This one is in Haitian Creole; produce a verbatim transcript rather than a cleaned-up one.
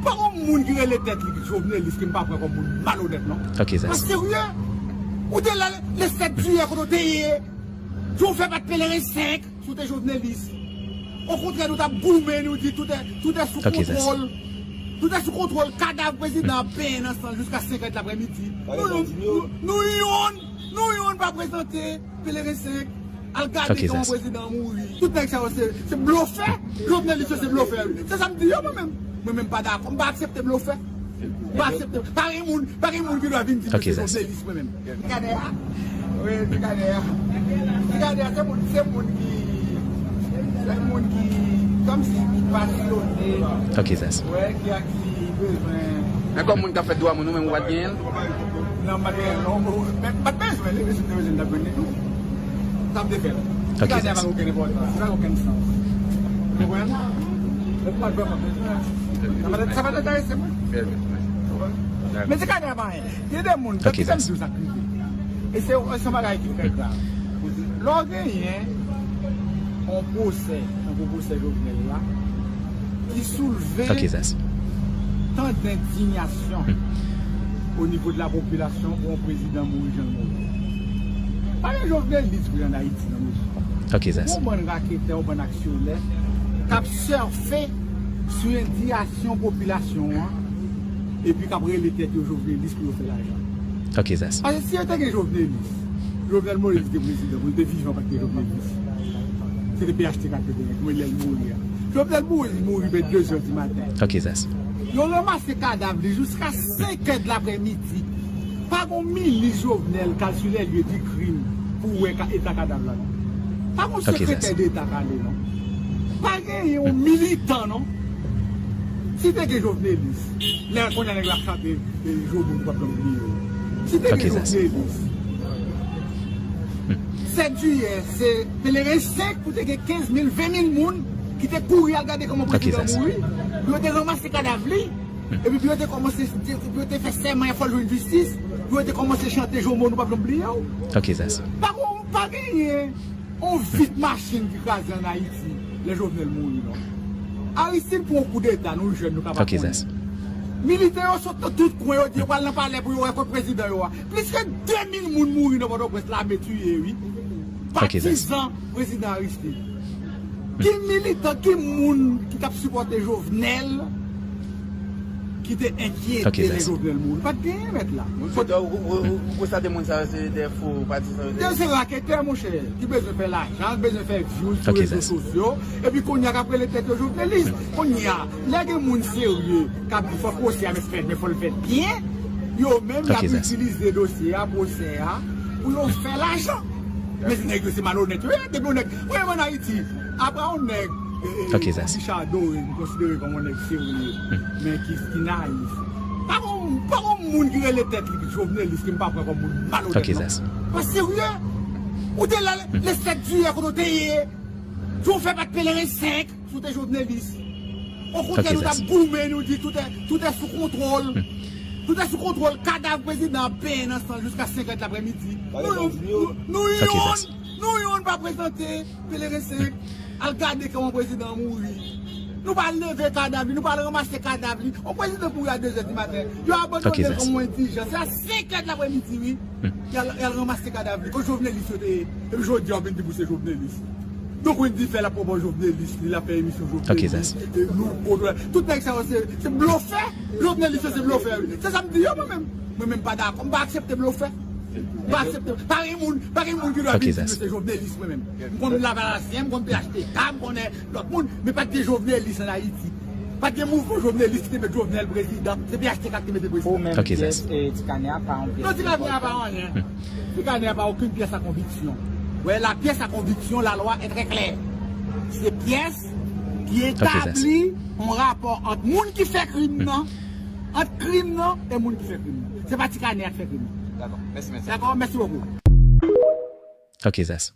Pa gon moun ki rele tèt li Jovenelis ke m pa pran kòm moun malonèt, non. Ok, Zas. Mwen serye. Ou te la le sèt jiyè kote w te ye. Jou w fè pa t Pelerin senk, si w te Jovenelis. Okontrè, nou t ap goumen, nou di tout est, tout est sous contrôle. Tout est sous contrôle. Kadav prezidan ap benyen nan san l jiska senk è de laprèmidi. Nou, nou, nou yonn, nou yonn pa prezante Pelerin senk. Al gade kòman prezidan an mouri. Tout nèg sa yo se, se blofè. Jovenelis yo se blofè, wi. Se sa m di yo, mwen menm. Mwen menm pa dakò. M pa aksepte blofè. M pa aksepte. Pa gen moun, pa gen moun ki dwe vin di m se Jovenelis, mwen menm. Ti Kanè a. Wi, Ti Kanè a. Ti Kanè a, se moun, se moun ki, se moun ki, kòmsi ki pasyone. Ok, Zas. Wè, ki ak ki bezwen. Men kòm moun k ap fè dwa moun, ou menm ou pa t genyen l? Non, m pa t genyen l, non. M pa t bezwen li, men si m te bezwen l, m t ap jwenn li tou. Sa m te fè l. Ti Kanè a pa gen okenn enpòtans, li pa gen okenn sans. Ou konprann? Mwen pa t vrèman bezwen. Sa pa t, sa pa t enterese mwen. Men Ti Kanè a pa anyen. Gen de moun, kite m di w sa k rive. E se, se yon bagay ki trè grav. Lè w genyen yon pwosè, tankou pwosè Jovenel la, ki soulve tan dendinyasyon o nivo de la popilasyon pou yon prezidan mouri jan l mouri. Pa gen Jovenelis vre ann Ayiti nan mesye. Yon bann raketè, yon bann aksyonè k ap sèfe sou endiyasyon popilasyon an epi k ap rele tèt yo Jovenelis pou yo fè lajan. Paske si yo te gen Jovenelis, Jovenel Moïse te prezidan, pou l te vivan, pa t gen Jovenelis. Se te P H T K te genyen, kòman lè l mouri a. Jovenel Moïse mouri vè de zè di maten. Yo ranmase kadav li jiska senk è de laprèmidi. Pa gon milis Jovenel k al sou lè lye di krim pou wè ka, eta kadav la, non. Pa gon sekretè deta k ale, non. Pa gen yon militan, non. Si te gen Jovenelis, lè kounye a nèg la ap chante, e, Jomo, nou p ap janm bliye w. Si te gen Jovenelis, sèt jiyè, se Pelerin senk pou te gen kenz mil, ven mil moun ki te kouri al gade kòman prezidan mouri, pou yo te ranmase kadav li, epi pou yo te kòmanse, pou yo te fè sèman fò l jwenn jistis, pou yo te kòmanse chante Jomo, nou p ap janm bliye w. Pa gon, pa genyen yon vit machin ki kraze ann Ayiti lè Jovenel mouri, non. Aristide pran yon koudeta, nou jèn, nou ka pa konnen. Militè yo sot nan tout kwen, yo di yo pral nan palè pou yo wè kot prezidan yo a. Plis ke de mil moun mouri nan Pòtoprens, lame tiye, wi. Patizan prezidan Aristide. Ki militan, ki moun ki t ap sipòte Jovenel ki te enkyete lè Jovenel mouri? Pa t genyen, mèt la. Ou konstate moun sa yo se de fo patizan yo te ye? Se raketè, monchè, ki bezwen fè lajan, ki bezwen fè views sou rezo sosyo, epi kounye a k ap rele tèt yo Jovenelis. Kounye a, lè gen moun serye k ap di fò pwosè a mèt fèt, men fò l fèt byen, yo menm y ap itilize dosye a, pwosè a, pou yo fè lajan. Men se nèg yo se malonèt yo ye, depi yon nèg, premyèman ann Ayiti, apa yon nèg, e, e, Richard Doré, m konsidere kòm yon nèg serye, men ki, ki nayif. Pa gon, pa gon moun ki rele tèt li Jovenelis ke m pa pran kòm moun malonèt, non. Pa serye. Ou te la le, le sèt jiyè kote w te ye. Jou w fè pa t Pelerin senk, si w te Jovenelis. Okontrè, nou t ap goumen, nou di tout est, tout est sous contrôle. Tout est sous contrôle. Kadav prezidan ap benyen nan san l jiska senk è de laprèmidi. Nou, nou, nou yonn, nou yonn pa prezante Pelerin senk. Al gade kòman prezidan an mouri. Nou pa al leve kadav li, nou pa al ranmase kadav li. Yon prezidan k mouri a de zè di maten. Yo abandone l kòm yon endijan. Se a senk è de laprèmidi, wi. Y al, y al ranmase kadav li. Kot Jovenelis yo te ye? Epi jodi a, w vin di pou se Jovenelis. Donk, Wendy fè l ap pran bò Jovenelis, li l ap fè emisyon Jovenelis. E nou kontwole. Tout nèg sa yo se, se blofè. Jovenelis yo se blofè, wi. Se sa m di yo, mwen menm. Mwen menm pa dakò. M pa aksepte blofè. M pa aksepte. Pa gen moun, pa gen moun ki dwe vin di m se Jovenelis, mwen menm. M konn Lavalasyen, m konn P H T K, m konnen lòt moun, men pa t gen Jovenelis ann Ayiti. Pa t gen mouvman Jovenelis ki te met Jovenel prezidan. Se P H T K ki te mete prezidan. Ou menm, pyès, e, Ti Kanè a pa yon pyès. Non, Ti Kanè a pa anyen. Ti Kanè a pa okenn pyès a konviksyon. Wè, la pyès a konviksyon, la lwa è trè klè. Se pyès ki etabli yon rapò ant moun ki fè krim nan, ant krim nan e moun ki fè krim nan. Se pa Ti Kanè a k fè krim nan. Dakò. Mèsi, mèsi. Dakò, mèsi bokou. Ok, Zas.